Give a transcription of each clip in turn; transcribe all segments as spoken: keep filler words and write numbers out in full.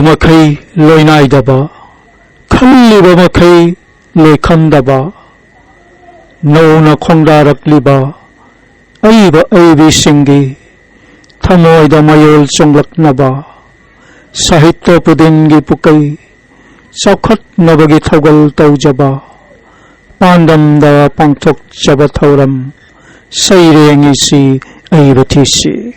ꯃꯈꯩ ꯂꯣꯏꯅꯥꯏꯗꯕ, ꯈꯜꯂꯤꯕ ꯃꯈꯩ ꯂꯣꯏꯈꯝꯗꯕ, ꯅꯧꯅ ꯈꯣꯡꯗꯥꯔꯛꯂꯤꯕ ꯑꯏꯕ ꯑꯏꯕꯤꯁꯤꯡꯒꯤ ꯊꯃꯣꯏꯗ ꯃꯌꯣꯜ ꯆꯣꯡꯂꯛꯅꯕ, ꯁꯥꯍꯤꯇ꯭ꯌ ꯄꯨꯗꯤꯟꯒꯤ ꯄꯨꯀꯩ ꯆꯥꯎꯈꯠꯅꯕꯒꯤ ꯊꯧꯒꯜ ꯇꯧꯖꯕ, ꯄꯥꯟꯗꯝꯗ ꯄꯥꯡꯊꯣꯛꯆꯕ ꯊꯧꯔꯝ ꯁꯩꯔꯦꯡ ꯏꯁꯤ ꯑꯏꯕ ꯊꯤꯁꯤ꯫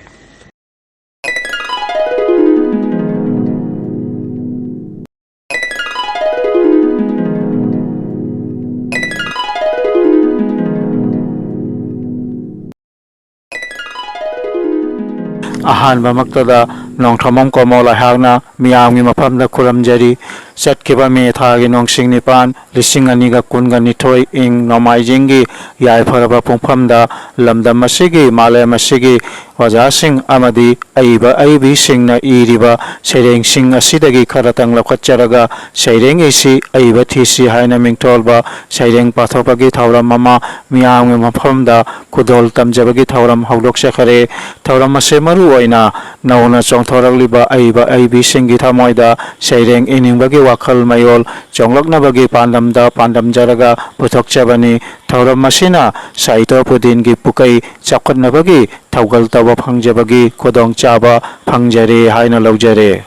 ꯑꯍꯥꯟꯕꯃꯛꯇꯗ ꯅꯣꯡꯊꯣꯝꯕꯝ ꯀꯣꯃꯣꯜ ꯑꯩꯍꯥꯛꯅ ꯃꯤꯌꯥꯝꯒꯤ ꯃꯐꯝꯗ ꯈꯨꯔꯨꯝꯖꯔꯤ꯫ ꯆꯠꯈꯤꯕ ꯃꯦ ꯊꯥꯒꯤ ꯅꯣꯡꯁꯤꯡ ꯅꯤꯄꯥꯟ, ꯂꯤꯁꯤꯡ ꯑꯅꯤꯒ ꯀꯨꯟꯒ ꯅꯤꯊꯣꯏ ꯏꯪ ꯅꯣꯡꯃꯥꯏꯖꯤꯡꯒꯤ ꯌꯥꯏꯐꯔꯕ ꯄꯨꯡꯐꯝꯗ ꯂꯝꯗꯝ ꯑꯁꯤꯒꯤ, ꯃꯥꯂꯦꯝ ꯑꯁꯤꯒꯤ ꯑꯣꯖꯥꯁꯤꯡ ꯑꯃꯗꯤ ꯑꯏꯕ ꯑꯏꯕꯤꯁꯤꯡꯅ ꯏꯔꯤꯕ ꯁꯩꯔꯦꯡꯁꯤꯡ ꯑꯁꯤꯗꯒꯤ ꯈꯔꯇꯪ ꯂꯧꯈꯠꯆꯔꯒ ꯁꯩꯔꯦꯡ ꯏꯁꯤ ꯑꯏꯕ ꯊꯤꯁꯤ ꯍꯥꯏꯅ ꯃꯤꯡꯊꯣꯜꯕ ꯁꯩꯔꯦꯡ ꯄꯥꯊꯣꯛꯄꯒꯤ ꯊꯧꯔꯝ ꯑꯃ ꯃꯤꯌꯥꯝꯒꯤ ꯃꯐꯝꯗ ꯈꯨꯗꯣꯜ ꯇꯝꯖꯕꯒꯤ ꯊꯧꯔꯝ ꯍꯧꯗꯣꯛꯆꯈꯔꯦ꯫ ꯊꯧꯔꯝ ꯑꯁꯤ ꯃꯔꯨ ꯑꯣꯏꯅ ꯅꯧꯅ ꯆꯣꯡꯊꯣꯔꯛꯂꯤꯕ ꯑꯏꯕ ꯑꯏꯕꯤꯁꯤꯡꯒꯤ ꯊꯃꯣꯏꯗ ꯁꯩꯔꯦꯡ ꯏꯅꯤꯡꯕꯒꯤ ꯋꯥꯈꯜ ꯃꯌꯣꯜ ꯆꯣꯡꯂꯛꯅꯕꯒꯤ ꯄꯥꯟꯗꯝꯗ ꯄꯥꯟꯗꯝꯖꯔꯒ ꯄꯨꯊꯣꯛꯆꯕꯅꯤ꯫ ꯊꯧꯔꯝ ꯑꯁꯤꯅ ꯁꯥꯍꯤꯇ꯭ꯌ ꯄꯨꯗꯤꯟꯒꯤ ꯄꯨꯀꯩ ꯆꯥꯎꯈꯠꯅꯕꯒꯤ ꯊꯧꯒꯜ ꯇꯧꯕ ꯐꯪꯖꯕꯒꯤ ꯈꯨꯗꯣꯡꯆꯥꯕ ꯐꯪꯖꯔꯦ ꯍꯥꯏꯅ ꯂꯧꯖꯔꯦ꯫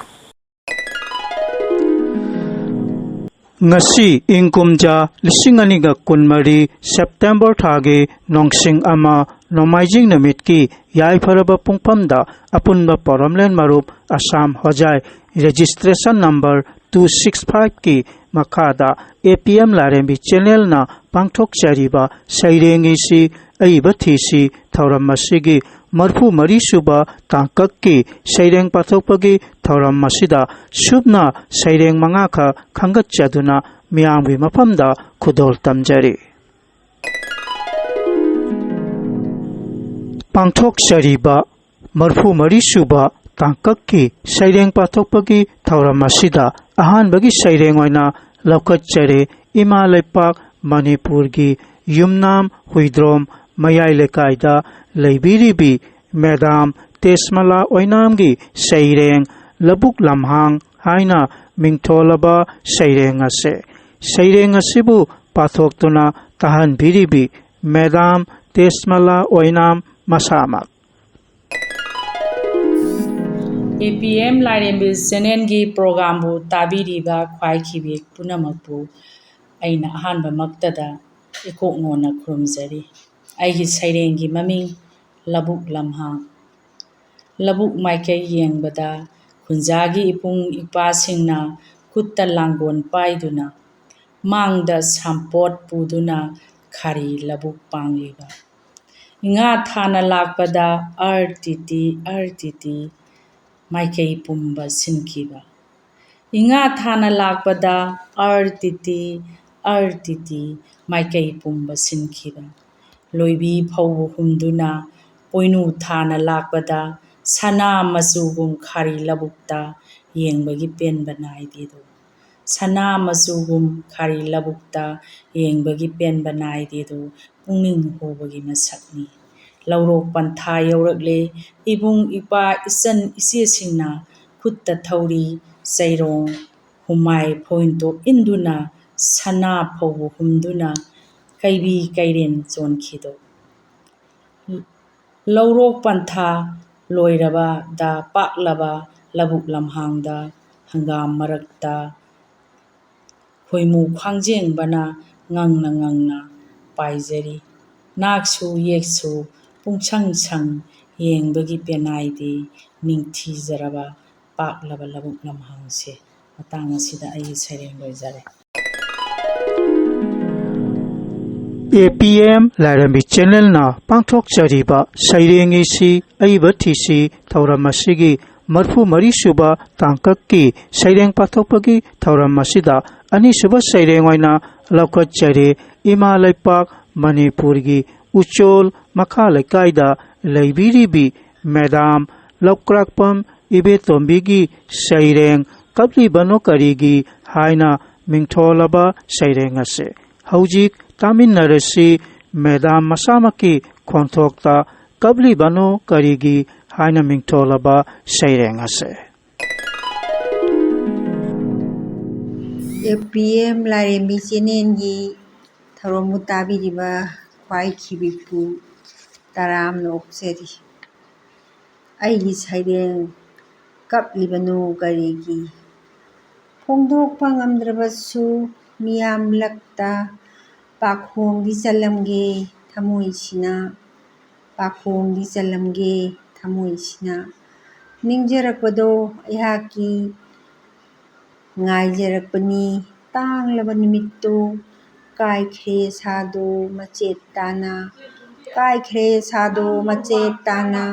ꯉꯁꯤ ꯏꯪ ꯀꯨꯝꯖꯥ ꯂꯤꯁꯤꯡ ꯑꯅꯤꯒ ꯀꯨꯟꯃꯔꯤ ꯁꯦꯞꯇꯦꯝꯕꯔ ꯊꯥꯒꯤ ꯅꯣꯡꯁꯤꯡ ꯑꯃ ꯅꯣꯡꯃꯥꯏꯖꯤꯡ ꯅꯨꯃꯤꯠꯀꯤ ꯌꯥꯏꯐꯔꯕ ꯄꯨꯡꯐꯝꯗ ꯑꯄꯨꯟꯕ ꯄꯣꯔꯝꯂꯦꯟ ꯃꯔꯨꯞ ꯑꯁꯥꯝ ꯍꯣꯖꯥꯏ ꯔꯦꯖꯤꯁꯇ꯭ꯔꯦꯁꯟ ꯅꯝꯕꯔ ꯇꯨ ꯁꯤꯛꯁ ꯐꯥꯏꯚꯀꯤ ꯃꯈꯥꯗ ꯑꯦ ꯄꯤ ꯑꯦꯝ ꯂꯥꯏꯔꯦꯝꯕꯤ ꯆꯦꯅꯦꯜꯅ ꯄꯥꯡꯊꯣꯛꯆꯔꯤꯕ ꯁꯩꯔꯦꯡ ꯏꯁꯤ ꯑꯏꯕ ꯊꯤꯁꯤ ꯊꯧꯔꯝ ꯑꯁꯤꯒꯤ ꯃꯔꯐꯨ ꯃꯔꯤ ꯁꯨꯕ ꯇꯥꯡꯀꯛꯀꯤ ꯁꯩꯔꯦꯡ ꯄꯥꯊꯣꯛꯄꯒꯤ ꯊꯧꯔꯝ ꯑꯁꯤꯗ ꯁꯨꯞꯅ ꯁꯩꯔꯦꯡ ꯃꯉꯥꯈꯛ ꯈꯟꯒꯠꯆꯗꯨꯅ ꯃꯤꯌꯥꯝꯒꯤ ꯃꯐꯝꯗ ꯈꯨꯗꯣꯜ ꯇꯝꯖꯔꯤ꯫ ꯄꯥꯡꯊꯣꯛꯆꯔꯤꯕ ꯃꯔꯐꯨ ꯃꯔꯤ ꯁꯨꯕ ꯇꯥꯡꯀꯛꯀꯤ ꯁꯩꯔꯦꯡ ꯄꯥꯊꯣꯛꯄꯒꯤ ꯊꯧꯔꯝ ꯑꯁꯤꯗ ꯑꯍꯥꯟꯕꯒꯤ ꯁꯩꯔꯦꯡ ꯑꯣꯏꯅ ꯂꯧꯈꯠꯆꯔꯦ꯫ ꯏꯃꯥ ꯂꯩꯄꯥꯛ ꯃꯅꯤꯄꯨꯔꯒꯤ ꯌꯨꯝꯅꯥꯝ ꯍꯨꯏꯗ꯭ꯔꯣꯝ ꯃꯌꯥꯏ ꯂꯩꯀꯥꯏꯗ ꯂꯩꯕꯤꯔꯤꯕꯤ ꯃꯦꯗꯥꯝ ꯇꯦꯖꯃꯂꯥ ꯑꯣꯏꯅꯥꯝꯒꯤ ꯁꯩꯔꯦꯡ ꯂꯧꯕꯨꯛ ꯂꯝꯍꯥꯡ ꯍꯥꯏꯅ ꯃꯤꯡꯊꯣꯜꯂꯕ ꯁꯩꯔꯦꯡ ꯑꯁꯦ, ꯁꯩꯔꯦꯡ ꯑꯁꯤꯕꯨ ꯄꯥꯊꯣꯛꯇꯨꯅ ꯇꯥꯍꯟꯕꯤꯔꯤꯕꯤ ꯃꯦꯗꯥꯝ ꯇꯦꯖꯃꯂꯥ ꯑꯣꯏꯅꯥꯝ ꯃꯁꯥꯃꯛ꯫ ꯑꯦ ꯄꯤ ꯑꯦꯝ ꯂꯥꯏꯔꯦꯝꯕꯤ ꯆꯦꯅꯦꯜꯒꯤ ꯄ꯭ꯔꯣꯒꯥꯝꯕꯨ ꯇꯥꯕꯤꯔꯤꯕ ꯈ꯭ꯋꯥꯏꯈꯤꯕꯤ ꯄꯨꯝꯅꯃꯛꯄꯨ ꯑꯩꯅ ꯑꯍꯥꯟꯕꯃꯛꯇꯗ ꯏꯀꯣꯛ ꯅꯣꯟꯅ ꯈꯨꯔꯨꯝꯖꯔꯤ꯫ ꯑꯩꯒꯤ ꯁꯩꯔꯦꯡꯒꯤ ꯃꯃꯤꯡ ꯂꯧꯕꯨꯛ ꯂꯝꯍꯥꯡ꯫ ꯂꯧꯕꯨꯛ ꯃꯥꯏꯀꯩ ꯌꯦꯡꯕꯗ ꯈꯨꯟꯖꯥꯒꯤ ꯏꯄꯨꯡ ꯏꯄꯥꯁꯤꯡꯅ ꯈꯨꯠꯇ ꯂꯥꯡꯒꯣꯜ ꯄꯥꯏꯗꯨꯅ, ꯃꯥꯡꯗ ꯁꯥꯝꯄꯣꯠ ꯄꯨꯗꯨꯅ ꯈꯥꯔꯤ ꯂꯧꯕꯨꯛ ꯄꯥꯡꯂꯤꯕ꯫ ꯏꯉꯥ ꯊꯥꯅ ꯂꯥꯛꯄꯗ R T T, R T T ꯃꯥꯏꯀꯩ ꯄꯨꯝꯕ ꯁꯤꯟꯈꯤꯕ꯫ ꯏꯉꯥ ꯊꯥꯅ ꯂꯥꯛꯄꯗ R T T, R T T ꯃꯥꯏꯀꯩ ꯄꯨꯝꯕ ꯁꯤꯟꯈꯤꯕ꯫ ꯂꯣꯏꯕꯤ ꯐꯧꯕ ꯍꯨꯝꯗꯨꯅ ꯄꯣꯏꯅꯨ ꯊꯥꯅ ꯂꯥꯛꯄꯗ ꯁꯅꯥ ꯃꯆꯨꯒꯨꯝ ꯈꯥꯔꯤ ꯂꯧꯕꯨꯛꯇ ꯌꯦꯡꯕꯒꯤ ꯄꯦꯟꯕ ꯅꯥꯏꯗꯦꯗꯣ꯫ ꯁꯅꯥ ꯃꯆꯨꯒꯨꯝ ꯈꯥꯔꯤ ꯂꯧꯕꯨꯛꯇ ꯌꯦꯡꯕꯒꯤ ꯄꯦꯟꯕ ꯅꯥꯏꯗꯦꯗꯣ ꯄꯨꯛꯅꯤꯡ ꯍꯨꯕꯒꯤ ꯃꯁꯛꯅꯤ꯫ ꯂꯧꯔꯣꯛ ꯄꯟꯊꯥ ꯌꯧꯔꯛꯂꯦ꯫ ꯏꯕꯨꯡ ꯏꯄꯥ ꯏꯆꯟ ꯏꯆꯦꯁꯤꯡꯅ ꯈꯨꯠꯇ ꯊꯧꯔꯤ, ꯆꯩꯔꯣꯡ, ꯍꯨꯃꯥꯏ ꯐꯧꯏꯟꯇꯣꯛ ꯏꯟꯗꯨꯅ ꯁꯅꯥ ꯐꯧꯕ ꯍꯨꯝꯗꯨꯅ ꯀꯩꯕꯤ ꯀꯩꯔꯦꯟ ꯆꯣꯟꯈꯤꯗꯣ꯫ ꯂꯧꯔꯣꯛ ꯄꯟꯊꯥ ꯂꯣꯏꯔꯕꯗ ꯄꯥꯛꯂꯕ ꯂꯧꯕꯨꯛ ꯂꯝꯍꯥꯡꯗ ꯍꯪꯒꯥꯝ ꯃꯔꯛꯇ ꯈꯣꯏꯃꯨ ꯈ꯭ꯋꯥꯡꯖꯦꯡꯕꯅ ꯉꯪꯅ ꯉꯪꯅ ꯄꯥꯏꯖꯔꯤ꯫ ꯅꯥꯛꯁꯨ ꯌꯦꯛꯁꯨ ꯄꯨꯡꯁꯪ ꯁꯪ ꯌꯦꯡꯕꯒꯤ ꯄꯦꯅꯥꯏꯗꯤ ꯅꯤꯡꯊꯤꯖꯔꯕ ꯄꯥꯛꯂꯕ ꯂꯧꯕꯨꯛ ꯂꯝꯍꯥꯡꯁꯦ꯫ ꯃꯇꯥꯡ ꯑꯁꯤꯗ ꯑꯩꯒꯤ ꯁꯩꯔꯦꯡ ꯂꯣꯏꯖꯔꯦ꯫ ꯑꯦ ꯄꯤ ꯑꯦꯝ ꯂꯥꯏꯔꯦꯝꯕꯤ ꯆꯦꯅꯦꯜꯅ ꯄꯥꯡꯊꯣꯛꯆꯔꯤꯕ ꯁꯩꯔꯦꯡ ꯏꯁꯤ ꯑꯏꯕ ꯊꯤꯁꯤ ꯊꯧꯔꯝ ꯑꯁꯤꯒꯤ ꯃꯔꯤꯐꯨ ꯃꯔꯤ ꯁꯨꯕ ꯇꯥꯡꯀꯛꯀꯤ ꯁꯩꯔꯦꯡ ꯄꯥꯊꯣꯛꯄꯒꯤ ꯊꯧꯔꯝ ꯑꯁꯤꯗ ꯑꯅꯤꯁꯨꯕ ꯁꯩꯔꯦꯡ ꯑꯣꯏꯅ ꯂꯧꯈꯠꯆꯔꯤ꯫ ꯏꯃꯥ ꯂꯩꯄꯥꯛ ꯃꯅꯤꯄꯨꯔꯒꯤ ꯎꯆꯣꯜ ꯃꯈꯥ ꯂꯩꯀꯥꯏꯗ ꯂꯩꯕꯤꯔꯤꯕꯤ ꯃꯦꯗꯥꯝ ꯂꯧꯀ꯭ꯔꯥꯛꯄꯝ ꯏꯕꯦꯇꯣꯝꯕꯤꯒꯤ ꯁꯩꯔꯦꯡ ꯀꯞꯂꯤꯕꯅꯣ ꯀꯔꯤꯒꯤ ꯍꯥꯏꯅ ꯃꯤꯡꯊꯣꯜꯂꯕ ꯁꯩꯔꯦꯡ ꯑꯁꯤ ꯍꯧꯖꯤꯛ ꯇꯥꯃꯤꯟꯅꯔꯁꯤ꯫ ꯃꯦꯗꯥꯝ ꯃꯁꯥꯃꯛꯀꯤ ꯈꯣꯟꯊꯣꯛꯇ ꯀꯞꯂꯤꯕꯅꯣ ꯀꯔꯤꯒꯤ ꯍꯥꯏꯅ ꯃꯤꯡꯊꯣꯜꯂꯕ ꯁꯩꯔꯦꯡ ꯑꯁꯤ꯫ ꯑꯦ ꯄꯤ ꯑꯦꯝ ꯂꯥꯏꯔꯦꯝꯕꯤ ꯆꯦꯅꯦꯜꯒꯤ ꯊꯧꯔꯝꯕꯨ ꯇꯥꯕꯤꯔꯤꯕ ꯈ꯭ꯋꯥꯏ ꯈꯤꯕꯤꯛꯄꯨ ꯇꯔꯥꯝꯅ ꯑꯣꯛꯆꯔꯤ꯫ ꯑꯩꯒꯤ ꯁꯩꯔꯦꯡ ꯀꯞꯂꯤꯕꯅꯣ ꯀꯔꯤꯒꯤ? ꯐꯣꯡꯗꯣꯛꯄ ꯉꯝꯗ꯭ꯔꯕꯁꯨ ꯃꯤꯌꯥꯝꯂꯛꯇ ꯄꯥꯈꯣꯡꯗꯤ ꯆꯜꯂꯝꯒꯦ ꯊꯃꯣꯏꯁꯤꯅ, ꯄꯥꯈꯣꯡꯗꯤ ꯆꯜꯂꯝꯒꯦ ꯊꯃꯣꯏꯁꯤꯅ꯫ ꯅꯤꯡꯖꯔꯛꯄꯗꯣ ꯑꯩꯍꯥꯛꯀꯤ ꯉꯥꯏꯖꯔꯛꯄꯅꯤ ꯇꯥꯡꯂꯕ ꯅꯨꯃꯤꯠꯇꯨ꯫ ꯀꯥꯏꯈ꯭ꯔꯦ ꯁꯥꯗꯣ ꯃꯆꯦꯠ ꯇꯥꯅ, ꯀꯥꯏꯈ꯭ꯔꯦ ꯁꯥꯗꯣ ꯃꯆꯦꯠ ꯇꯥꯅ꯫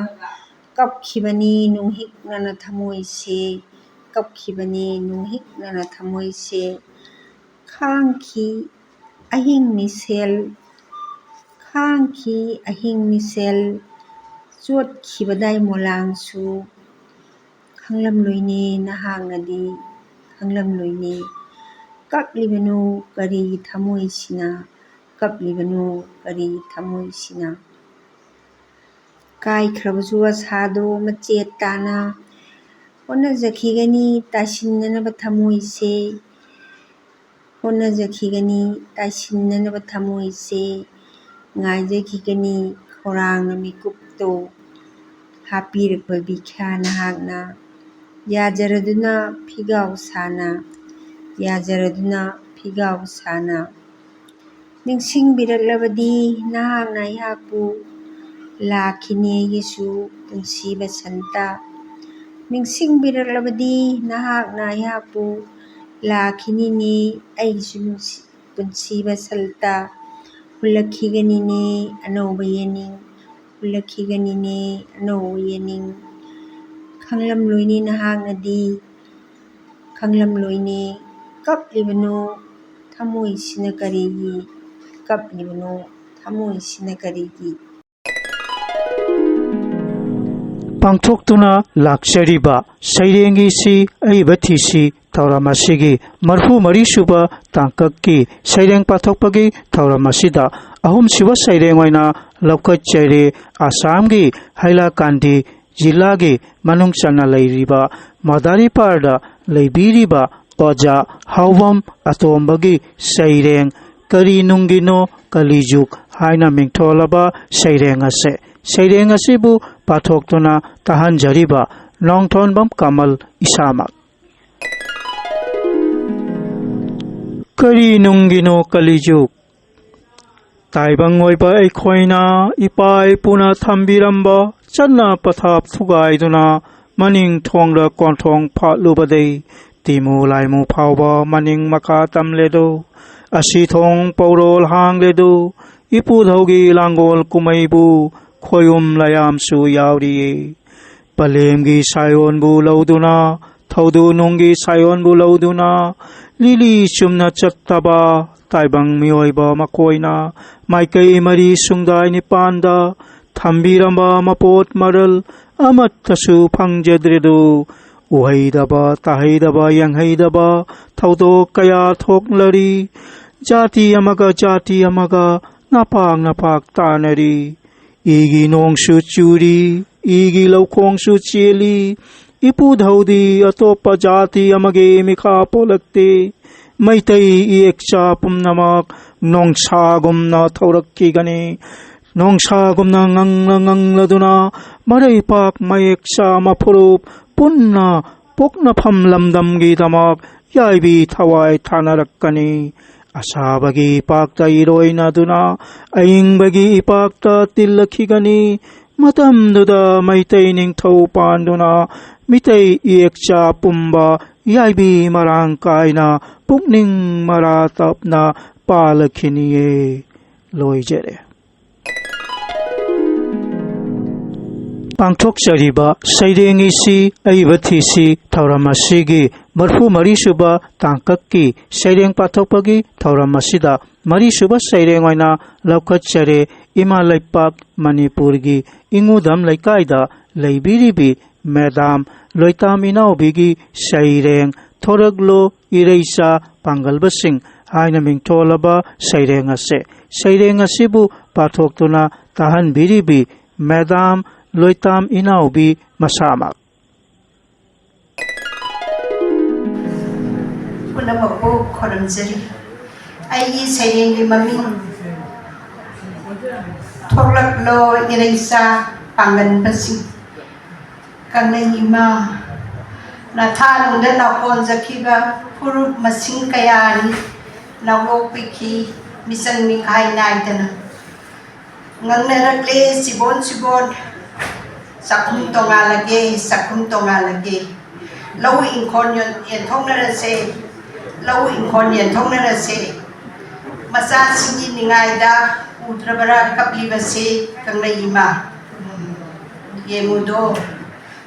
ꯀꯞꯈꯤꯕꯅꯤ ꯅꯨꯡꯍꯤꯛꯅꯅ ꯊꯃꯣꯏꯁꯦ, ꯀꯞꯈꯤꯕꯅꯤ ꯅꯨꯡꯍꯤꯛꯅꯅ ꯊꯃꯣꯏꯁꯦ꯫ ꯈꯥꯡꯈꯤ ꯑꯍꯤꯡ ꯃꯤꯁꯦꯜ, ꯈꯥꯡꯈꯤ ꯑꯍꯤꯡ ꯃꯤꯁꯦꯜ꯫ ꯆꯣꯠꯈꯤꯕꯗꯥꯏ ꯃꯣꯂꯥꯡꯁꯨ ꯈꯪꯂꯝꯂꯣꯏꯅꯦ ꯅꯍꯥꯛꯅꯗꯤ, ꯈꯪꯂꯝꯂꯣꯏꯅꯦ꯫ ꯀꯞꯂꯤꯕꯅꯣ ꯀꯔꯤ ꯊꯃꯣꯏꯁꯤꯅ, ꯀꯞꯂꯤꯕꯅꯣ ꯀꯔꯤ ꯊꯃꯣꯏꯁꯤꯅ? ꯀꯥꯏꯈ꯭ꯔꯕꯁꯨ ꯑꯁꯥꯗꯣ ꯃꯆꯦꯠ ꯇꯥꯅ ꯍꯣꯠꯅꯖꯈꯤꯒꯅꯤ ꯇꯥꯁꯤꯟꯅꯅꯕ ꯊꯃꯣꯏꯁꯦ, ꯍꯣꯠꯅꯖꯈꯤꯒꯅꯤ ꯇꯥꯁꯤꯟꯅꯅꯕ ꯊꯃꯣꯏꯁꯦ꯫ ꯉꯥꯏꯖꯈꯤꯒꯅꯤ ꯈꯧꯔꯥꯡꯅ ꯃꯤꯀꯨꯞꯇꯣ ꯍꯥꯞꯄꯤꯔꯛꯄ ꯕꯤꯈ꯭ꯌꯥ ꯅꯍꯥꯛꯅ꯫ ꯌꯥꯖꯔꯗꯨꯅ ꯐꯤꯒꯥꯎ ꯁꯥꯅ, ꯌꯥꯖꯔꯗꯨꯅ ꯐꯤꯒꯥꯎ ꯁꯥꯅ꯫ ꯅꯤꯡꯁꯤꯡꯕꯤꯔꯛꯂꯕꯗꯤ ꯅꯍꯥꯛꯅ ꯑꯩꯍꯥꯛꯄꯨ ꯂꯥꯛꯈꯤꯅꯤ ꯑꯩꯒꯤꯁꯨ ꯄꯨꯟꯁꯤ ꯕꯁꯟꯇ꯫ ꯅꯤꯡꯁꯤꯡꯕꯤꯔꯛꯂꯕꯗꯤ ꯅꯍꯥꯛꯅ ꯑꯩꯍꯥꯛꯄꯨ ꯂꯥꯛꯈꯤꯅꯤꯅꯦ ꯑꯩꯒꯤꯁꯨ ꯅꯨꯡꯁꯤ-, ꯄꯨꯟꯁꯤ ꯕꯁꯟꯇ꯫ ꯍꯨꯜꯂꯛꯈꯤꯒꯅꯤꯅꯦ ꯑꯅꯧꯕ ꯌꯦꯅꯤꯡ, ꯍꯨꯜꯂꯛꯈꯤꯒꯅꯤꯅꯦ ꯑꯅꯧꯕ ꯌꯦꯅꯤꯡ꯫ ꯈꯪꯂꯝꯂꯣꯏꯅꯦ ꯅꯍꯥꯛꯅꯗꯤ, ꯈꯪꯂꯝꯂꯣꯏꯅꯦ꯫ ꯀꯞꯂꯤꯕꯅꯣ ꯊꯃꯣꯏꯁꯤꯅ ꯀꯔꯤꯒꯤ? ꯀꯞꯂꯤꯕꯅꯣ ꯊꯃꯣꯏꯁꯤꯅ ꯀꯔꯤꯒꯤ? ꯄꯥꯡꯊꯣꯛꯇꯨꯅ ꯂꯥꯛꯆꯔꯤꯕ ꯁꯩꯔꯦꯡꯒꯤ ꯁꯤ ꯑꯏꯕ ꯊꯤꯁꯤ ꯊꯧꯔꯝ ꯑꯁꯤꯒꯤ ꯃꯔꯐꯨ ꯃꯔꯤ ꯁꯨꯕ ꯇꯥꯡꯀꯛꯀꯤ ꯁꯩꯔꯦꯡ ꯄꯥꯊꯣꯛꯄꯒꯤ ꯊꯧꯔꯝ ꯑꯁꯤꯗ ꯑꯍꯨꯝꯁꯨꯕ ꯁꯩꯔꯦꯡ ꯑꯣꯏꯅ ꯂꯧꯈꯠꯆꯔꯤ꯫ ꯑꯁꯥꯝꯒꯤ ꯍꯥꯏꯂꯥꯀꯥꯟꯗꯤ ꯖꯤꯂꯥꯒꯤ ꯃꯅꯨꯡ ꯆꯟꯅ ꯂꯩꯔꯤꯕ ꯃꯗꯥꯔꯤꯄꯥꯔꯗ ꯂꯩꯕꯤꯔꯤꯕ ꯑꯣꯖꯥ ꯍꯥꯎꯕꯝ ꯑꯇꯣꯝꯕꯒꯤ ꯁꯩꯔꯦꯡ "ꯀꯔꯤ ꯅꯨꯡꯒꯤꯅꯣ ꯀꯂꯤꯖꯨꯛ" ꯍꯥꯏꯅ ꯃꯤꯡꯊꯣꯜꯂꯕ ꯁꯩꯔꯦꯡ ꯑꯁꯦ, ꯁꯩꯔꯦꯡ ꯑꯁꯤꯕꯨ ꯄꯥꯊꯣꯛꯇꯨꯅ ꯇꯥꯍꯟꯖꯔꯤꯕ ꯅꯣꯡꯊꯣꯟꯕꯝ ꯀꯃꯜ ꯏꯁꯥꯃꯛ꯫ ꯀꯔꯤ ꯅꯨꯡꯒꯤꯅꯣ ꯀꯂꯤꯖꯨꯛ? ꯇꯥꯏꯕꯪ ꯑꯣꯏꯕ ꯑꯩꯈꯣꯏꯅ ꯏꯄꯥ ꯏꯄꯨꯅ ꯊꯝꯕꯤꯔꯝꯕ ꯆꯠꯅ ꯄꯊꯥꯞ ꯊꯨꯒꯥꯏꯗꯨꯅ ꯃꯅꯤꯡ ꯊꯣꯡꯗ ꯀꯣꯟꯊꯣꯡ ꯐꯥꯠꯂꯨꯕꯗꯩ ꯇꯤꯃꯨ ꯂꯥꯏꯃꯨ ꯐꯥꯎꯕ ꯃꯅꯤꯡ ꯃꯈꯥ ꯇꯝꯂꯦꯗꯣ꯫ ꯑꯁꯤ ꯊꯣꯡ ꯄꯧꯔꯣꯜ ꯍꯥꯡꯂꯦꯗꯣ꯫ ꯏꯄꯨꯙꯧꯒꯤ ꯂꯥꯡꯒꯣꯜ ꯀꯨꯝꯍꯩꯕꯨ ꯈꯣꯌꯨꯝ ꯂꯥꯌꯥꯝꯁꯨ ꯌꯥꯎꯔꯤꯌꯦ꯫ ꯄꯂꯦꯝꯒꯤ ꯁꯥꯏꯑꯣꯟꯕꯨ ꯂꯧꯗꯨꯅ, ꯊꯧꯗꯨ ꯅꯨꯡꯒꯤ ꯁꯥꯏꯑꯣꯟꯕꯨ ꯂꯧꯗꯨꯅ, ꯂꯤꯂꯤ ꯆꯨꯝꯅ ꯆꯠꯇꯕ ꯇꯥꯏꯕꯪ ꯃꯤꯑꯣꯏꯕ ꯃꯈꯣꯏꯅ ꯃꯥꯏꯀꯩ ꯃꯔꯤ ꯁꯨꯡꯗꯥꯏ ꯅꯤꯄꯥꯟꯗ ꯊꯝꯕꯤꯔꯝꯕ ꯃꯄꯣꯠ ꯃꯔꯜ ꯑꯃꯠꯇꯁꯨ ꯐꯪꯖꯗ꯭ꯔꯦꯗꯨ꯫ ꯎꯍꯩꯗꯕ, ꯇꯥꯍꯩꯗꯕ, ꯌꯦꯡꯍꯩꯗꯕ ꯊꯧꯗꯣꯛ ꯀꯌꯥ ꯊꯣꯛꯂꯔꯤ꯫ ꯖꯥꯇꯤ ꯑꯃꯒ ꯖꯥꯇꯤ ꯑꯃꯒ ꯅꯄꯥꯛ ꯅꯄꯥꯛ ꯇꯥꯅꯔꯤ꯫ ꯏꯒꯤ ꯅꯣꯡꯁꯨ ꯆꯨꯔꯤ, ꯏꯒꯤ ꯂꯧꯈꯣꯡꯁꯨ ꯆꯦꯜꯂꯤ꯫ ꯏꯄꯨ ꯙꯧꯗꯤ ꯑꯇꯣꯞꯄ ꯖꯥꯇꯤ ꯑꯃꯒꯤ ꯃꯤꯈꯥ ꯄꯣꯜꯂꯛꯇꯦ꯫ ꯃꯩꯇꯩ ꯏꯌꯦꯛꯆꯥ ꯄꯨꯝꯅꯃꯛ ꯅꯣꯡꯁꯥꯒꯨꯝꯅ ꯊꯧꯔꯛꯈꯤꯒꯅꯤ꯫ ꯅꯣꯡꯁꯥꯒꯨꯝꯅ ꯉꯪꯂ ꯉꯪꯂꯗꯨꯅ ꯃꯔꯩꯄꯥꯛ ꯃꯌꯦꯛꯆꯥ ꯃꯐꯨꯔꯨꯞ ꯄꯨꯟꯅ ꯄꯣꯛꯅꯐꯝ ꯂꯝꯗꯝꯒꯤꯗꯃꯛ ꯌꯥꯏꯕꯤ ꯊꯋꯥꯏ ꯊꯥꯅꯔꯛꯀꯅꯤ꯫ ꯑꯁꯥꯕꯒꯤ ꯏꯄꯥꯛꯇ ꯏꯔꯣꯏꯅꯗꯨꯅ ꯑꯏꯪꯕꯒꯤ ꯏꯄꯥꯛꯇ ꯇꯤꯜꯂꯛꯈꯤꯒꯅꯤ꯫ ꯃꯇꯝꯗꯨꯗ ꯃꯩꯇꯩ ꯅꯤꯡꯊꯧ ꯄꯥꯟꯗꯨꯅ ꯃꯤꯇꯩ ꯏꯌꯦꯛꯆꯥ ꯄꯨꯝꯕ ꯌꯥꯏꯕꯤ ꯃꯔꯥꯡ ꯀꯥꯏꯅ ꯄꯨꯛꯅꯤꯡ ꯃꯔꯥ ꯇꯞꯅ ꯄꯥꯜꯂꯛꯈꯤꯅꯤꯌꯦ꯫ ꯂꯣꯏꯖꯔꯦ꯫ ꯄꯥꯡꯊꯣꯛꯆꯔꯤꯕ ꯁꯩꯔꯦꯡ ꯏꯁꯤ ꯑꯏꯕ ꯊꯤꯁꯤ ꯊꯧꯔꯝ ꯑꯁꯤꯒꯤ ꯃꯔꯐꯨ ꯃꯔꯤ ꯁꯨꯕ ꯇꯥꯡꯀꯛꯀꯤ ꯁꯩꯔꯦꯡ ꯄꯥꯊꯣꯛꯄꯒꯤ ꯊꯧꯔꯝ ꯑꯁꯤꯗ ꯃꯔꯤ ꯁꯨꯕ ꯁꯩꯔꯦꯡ ꯑꯣꯏꯅ ꯂꯧꯈꯠꯆꯔꯦ꯫ ꯏꯃꯥ ꯂꯩꯄꯥꯛ ꯃꯅꯤꯄꯨꯔꯒꯤ ꯏꯉꯨꯗꯝ ꯂꯩꯀꯥꯏꯗ ꯂꯩꯕꯤꯔꯤꯕꯤ ꯃꯦꯗꯥꯝ ꯂꯣꯏꯇꯥꯝ ꯏꯅꯥꯎꯕꯤꯒꯤ ꯁꯩꯔꯦꯡ "ꯊꯣꯔꯛꯂꯣ ꯏꯔꯩꯆꯥ ꯄꯥꯡꯒꯜꯕꯁꯤꯡ" ꯍꯥꯏꯅ ꯃꯤꯡꯊꯣꯜꯂꯕ ꯁꯩꯔꯦꯡ ꯑꯁꯦ, ꯁꯩꯔꯦꯡ ꯑꯁꯤꯕꯨ ꯄꯥꯊꯣꯛꯇꯨꯅ ꯇꯥꯍꯟꯕꯤꯔꯤꯕꯤ ꯃꯦꯗꯥꯝ ꯂꯣꯏꯇꯥꯝ ꯏꯅꯥꯎꯕꯤ ꯃꯁꯥꯃꯛ꯫ ꯄꯨꯝꯅꯃꯛꯄꯨ ꯈꯨꯔꯨꯝꯖꯔꯤ꯫ ꯑꯩꯒꯤ ꯁꯩꯔꯦꯡꯒꯤ ꯃꯃꯤꯡ ꯊꯣꯛꯂꯛꯂꯣ ꯏꯔꯩꯆꯥ ꯄꯥꯡꯒꯟꯕꯁꯤꯡ꯫ ꯀꯪꯂꯩ ꯏꯃꯥ, ꯅꯊꯥꯅꯨꯡꯗ ꯅꯥꯎꯀꯣꯟꯖꯈꯤꯕ ꯐꯨꯔꯨꯞ ꯃꯁꯤꯡ ꯀꯌꯥꯅꯤ ꯅꯥꯎꯂꯣꯛꯄꯤꯈꯤ ꯃꯤꯆꯪ ꯃꯤꯈꯥꯏ ꯅꯥꯏꯗꯅ꯫ ꯉꯪꯅꯔꯛꯂꯦ ꯁꯤꯕꯣꯟ ꯁꯤꯕꯣꯟ, ꯆꯥꯛꯈꯨꯝ ꯇꯣꯉꯥꯜꯂꯒꯦ, ꯆꯥꯛꯈꯨꯝ ꯇꯣꯉꯥꯜꯂꯒꯦ꯫ ꯂꯧ ꯏꯪꯈꯣꯜ ꯌꯣꯟ-, ꯌꯦꯟꯊꯣꯛꯅꯔꯁꯦ, ꯂꯧ ꯏꯪꯈꯣꯜ ꯌꯦꯟꯊꯣꯛꯅꯔꯁꯦ꯫ ꯃꯆꯥꯁꯤꯡꯒꯤ ꯅꯤꯡꯉꯥꯏꯗ ꯎꯗ꯭ꯔꯕꯔꯥ ꯀꯞꯂꯤꯕꯁꯦ ꯀꯪꯂꯩ ꯏꯃꯥ? ꯌꯦꯡꯉꯨꯗꯣ,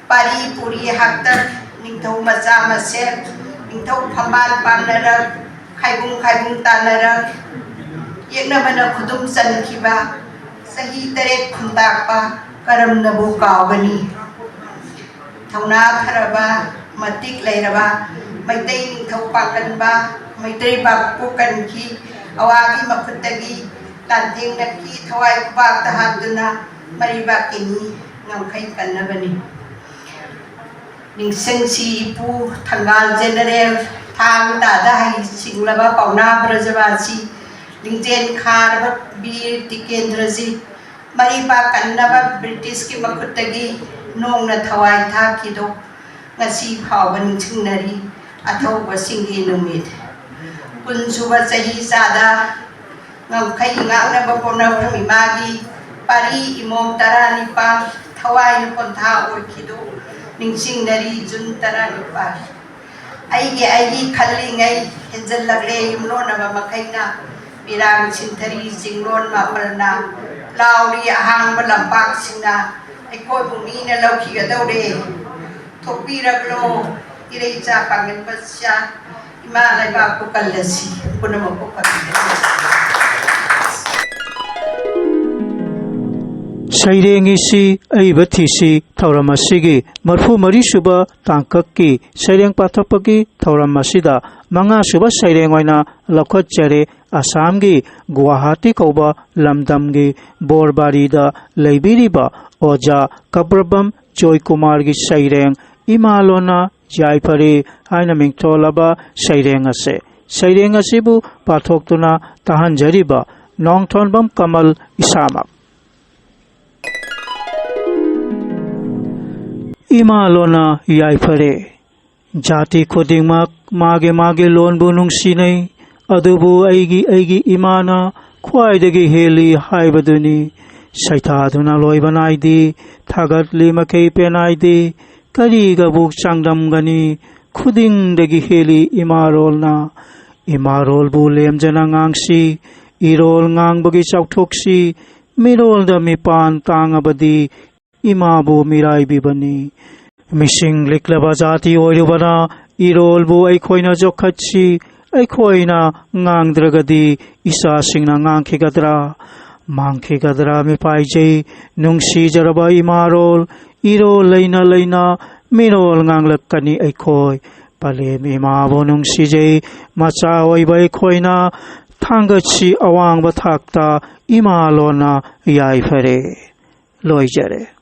ꯄꯥꯔꯤ ꯄꯨꯔꯤ ꯍꯥꯛꯇꯛ, ꯅꯤꯡꯊꯧ ꯃꯆꯥ ꯃꯁꯦꯜ, ꯅꯤꯡꯊꯧ ꯐꯝꯕꯥꯜ ꯄꯥꯟꯅꯔꯛ, ꯈꯥꯏꯕꯨꯡ ꯈꯥꯏꯕꯨꯡ ꯇꯥꯟꯅꯔꯛ, ꯌꯦꯛꯅꯕꯅ ꯈꯨꯗꯨꯝ ꯆꯟꯈꯤꯕ ꯆꯍꯤ ꯇꯔꯦꯠ ꯈꯨꯟꯇꯥꯛꯄ ꯀꯔꯝꯅꯕꯨ ꯀꯥꯎꯒꯅꯤ? ꯊꯧꯅꯥ ꯐꯔꯕ, ꯃꯇꯤꯛ ꯂꯩꯔꯕ ꯃꯩꯇꯩ ꯅꯤꯡꯊꯧ ꯄꯥꯡꯒꯟꯕ ꯃꯩꯇꯩ ꯄꯥꯛꯄꯨ ꯀꯟꯈꯤ꯫ ꯑꯋꯥꯒꯤ ꯃꯈꯨꯠꯇꯒꯤ ꯂꯥꯟꯊꯦꯡꯅꯈꯤ꯫ ꯊꯋꯥꯏ ꯈꯨꯕꯥꯛꯇ ꯍꯥꯞꯇꯨꯅ ꯃꯔꯩꯕꯥꯛ ꯀꯤꯅꯤ ꯉꯝꯈꯩ ꯀꯟꯅꯕꯅꯤ꯫ ꯅꯤꯡꯁꯤꯡꯁꯤ ꯏꯄꯨ ꯊꯪꯒꯥꯜ ꯖꯦꯅꯔꯦꯜ, ꯊꯥꯡ ꯇꯥꯗ ꯍꯩ ꯁꯤꯡꯂꯕ ꯄꯥꯎꯅꯥ ꯕ꯭ꯔꯖꯕꯥꯁꯤ, ꯂꯤꯡꯖꯦꯜ ꯈꯥꯔꯕ ꯕꯤꯔ ꯇꯤꯀꯦꯟꯗ꯭ꯔꯖꯤꯠ, ꯃꯔꯩꯕꯥꯛ ꯀꯟꯅꯕ ꯕ꯭ꯔꯤꯇꯤꯁꯀꯤ ꯃꯈꯨꯠꯇꯒꯤ ꯅꯣꯡꯅ ꯊꯋꯥꯏ ꯊꯥꯈꯤꯗꯣ ꯉꯁꯤ ꯐꯥꯎꯕ ꯅꯤꯡꯁꯤꯡꯅꯔꯤ꯫ ꯑꯊꯧꯕꯁꯤꯡꯒꯤ ꯅꯨꯃꯤꯠ꯫ ꯀꯨꯟꯁꯨꯕ ꯆꯍꯤ ꯆꯥꯗ ꯉꯝꯈꯩ ꯉꯥꯛꯅꯕ ꯄꯣꯛꯅꯐꯝ ꯏꯃꯥꯒꯤ ꯄꯥꯔꯤ ꯏꯃꯣꯝ ꯇꯔꯥꯅꯤꯄꯥꯜ ꯊꯋꯥꯏꯅ ꯄꯣꯟꯊꯥ ꯑꯣꯏꯈꯤꯗꯨ ꯅꯤꯡꯁꯤꯡꯅꯔꯤ꯫ ꯖꯨꯟ ꯇꯔꯥꯅꯤꯄꯥꯜ꯫ ꯑꯩꯒꯤ ꯑꯩꯒꯤ ꯈꯜꯂꯤꯉꯩ ꯍꯦꯟꯖꯜꯂꯛꯂꯦ ꯌꯨꯝꯂꯣꯟꯅꯕ ꯃꯈꯩꯅ꯫ ꯄꯤꯔꯥꯡ ꯁꯤꯟꯊꯔꯤ ꯆꯤꯡꯂꯣꯟ ꯃꯥꯄꯜꯅ, ꯂꯥꯎꯔꯤ ꯑꯍꯥꯡꯕ ꯂꯝꯄꯥꯛꯁꯤꯡꯅ, ꯑꯩꯈꯣꯏꯕꯨ ꯃꯤꯅ ꯂꯧꯈꯤꯒꯗꯧꯔꯦ꯫ ꯊꯣꯛꯄꯤꯔꯛꯂꯣ ꯏꯔꯩꯆꯥ ꯄꯥꯡꯒꯟꯕ ꯏꯆꯥ, ꯏꯃꯥ ꯂꯩꯕꯥꯛꯄꯨ ꯀꯜꯂꯁꯤ, ꯄꯨꯝꯅꯃꯛꯄꯨ ꯐꯕꯤꯔꯁꯤ꯫ ꯁꯩꯔꯦꯡ ꯏꯁꯤ ꯑꯏꯕ ꯊꯤꯁꯤ ꯊꯧꯔꯝ ꯑꯁꯤꯒꯤ ꯃꯔꯤꯐꯨ ꯃꯔꯤ ꯁꯨꯕ ꯇꯥꯡꯀꯛꯀꯤ ꯁꯩꯔꯦꯡ ꯄꯥꯊꯣꯛꯄꯒꯤ ꯊꯧꯔꯝ ꯑꯁꯤꯗ ꯃꯉꯥ ꯁꯨꯕ ꯁꯩꯔꯦꯡ ꯑꯣꯏꯅ ꯂꯧꯈꯠꯆꯔꯦ꯫ ꯑꯁꯥꯝꯒꯤ ꯒꯨꯋꯥꯍꯥꯇꯤ ꯀꯧꯕ ꯂꯝꯗꯝꯒꯤ ꯕꯣꯔꯕꯥꯔꯤꯗ ꯂꯩꯕꯤꯔꯤꯕ ꯑꯣꯖꯥ ꯀꯄ꯭ꯔꯕꯝ ꯖꯣꯏꯀꯨꯃꯥꯔꯒꯤ ꯁꯩꯔꯦꯡ ꯏꯃꯥ ꯂꯣꯅ ꯌꯥꯏꯐꯔꯦ ꯍꯥꯏꯅ ꯃꯤꯡꯊꯣꯜꯂꯕ ꯁꯩꯔꯦꯡ ꯑꯁꯦ, ꯁꯩꯔꯦꯡ ꯑꯁꯤꯕꯨ ꯄꯥꯊꯣꯛꯇꯨꯅ ꯇꯥꯍꯟꯖꯔꯤꯕ ꯅꯣꯡꯊꯣꯟꯕꯝ ꯀꯃꯜ ꯏꯁꯥꯃꯛ꯫ ꯏꯃꯥ ꯂꯣꯟꯅ ꯌꯥꯏꯐꯔꯦ꯫ ꯖꯥꯇꯤ ꯈꯨꯗꯤꯡꯃꯛ ꯃꯥꯒꯤ ꯃꯥꯒꯤ ꯂꯣꯟꯕꯨ ꯅꯨꯡꯁꯤꯅꯩ, ꯑꯗꯨꯕꯨ ꯑꯩꯒꯤ, ꯑꯩꯒꯤ ꯏꯃꯥꯅ ꯈ꯭ꯋꯥꯏꯗꯒꯤ ꯍꯦꯜꯂꯤ ꯍꯥꯏꯕꯗꯨꯅꯤ꯫ ꯁꯩꯊꯥꯗꯨꯅ ꯂꯣꯏꯕ ꯅꯥꯏꯗꯦ, ꯊꯥꯒꯠꯂꯤ ꯃꯈꯩ ꯄꯦꯟꯅꯥꯏꯗꯦ, ꯀꯔꯤꯒꯕꯨ ꯆꯥꯡꯗꯝꯒꯅꯤ? ꯈꯨꯗꯤꯡꯗꯒꯤ ꯍꯦꯜꯂꯤ ꯏꯃꯥꯔꯣꯜꯅ꯫ ꯏꯃꯥꯔꯣꯜꯕꯨ ꯂꯦꯝꯖꯅ ꯉꯥꯡꯁꯤ, ꯏꯔꯣꯜ ꯉꯥꯡꯕꯒꯤ ꯆꯥꯎꯊꯣꯛꯁꯤ, ꯃꯤꯔꯣꯜꯗ ꯃꯤꯄꯥꯟ ꯇꯥꯡꯉꯕꯗꯤ ꯏꯃꯥꯕꯨ ꯃꯤꯔꯥꯏꯕꯤꯕꯅꯤ꯫ ꯃꯤꯁꯤꯡ ꯂꯤꯛꯂꯕ ꯖꯥꯇꯤ ꯑꯣꯏꯔꯨꯕꯅ ꯏꯔꯣꯜꯕꯨ ꯑꯩꯈꯣꯏꯅ ꯌꯣꯛꯈꯠꯁꯤ, ꯑꯩꯈꯣꯏꯅ ꯉꯥꯡꯗ꯭ꯔꯒꯗꯤ ꯏꯆꯥꯁꯤꯡꯅ ꯉꯥꯡꯈꯤꯒꯗ꯭ꯔꯥ? ꯃꯥꯡꯈꯤꯒꯗ꯭ꯔꯥ? ꯃꯤꯄꯥꯏꯖꯩ꯫ ꯅꯨꯡꯁꯤꯖꯔꯕ ꯏꯃꯥꯔꯣꯜ, ꯏꯔꯣꯜ ꯂꯩꯅ ꯂꯩꯅ ꯃꯤꯔꯣꯜ ꯉꯥꯡꯂꯛꯀꯅꯤ ꯑꯩꯈꯣꯏ꯫ ꯄꯂꯦꯝ ꯏꯃꯥꯕꯨ ꯅꯨꯡꯁꯤꯖꯩ꯫ ꯃꯆꯥ ꯑꯣꯏꯕ ꯑꯩꯈꯣꯏꯅ ꯊꯥꯡꯒꯠꯁꯤ ꯑꯋꯥꯡꯕ ꯊꯥꯛꯇ ꯏꯃꯥ ꯂꯣꯟꯅ ꯌꯥꯏꯐꯔꯦ꯫ ꯂꯣꯏꯖꯔꯦ꯫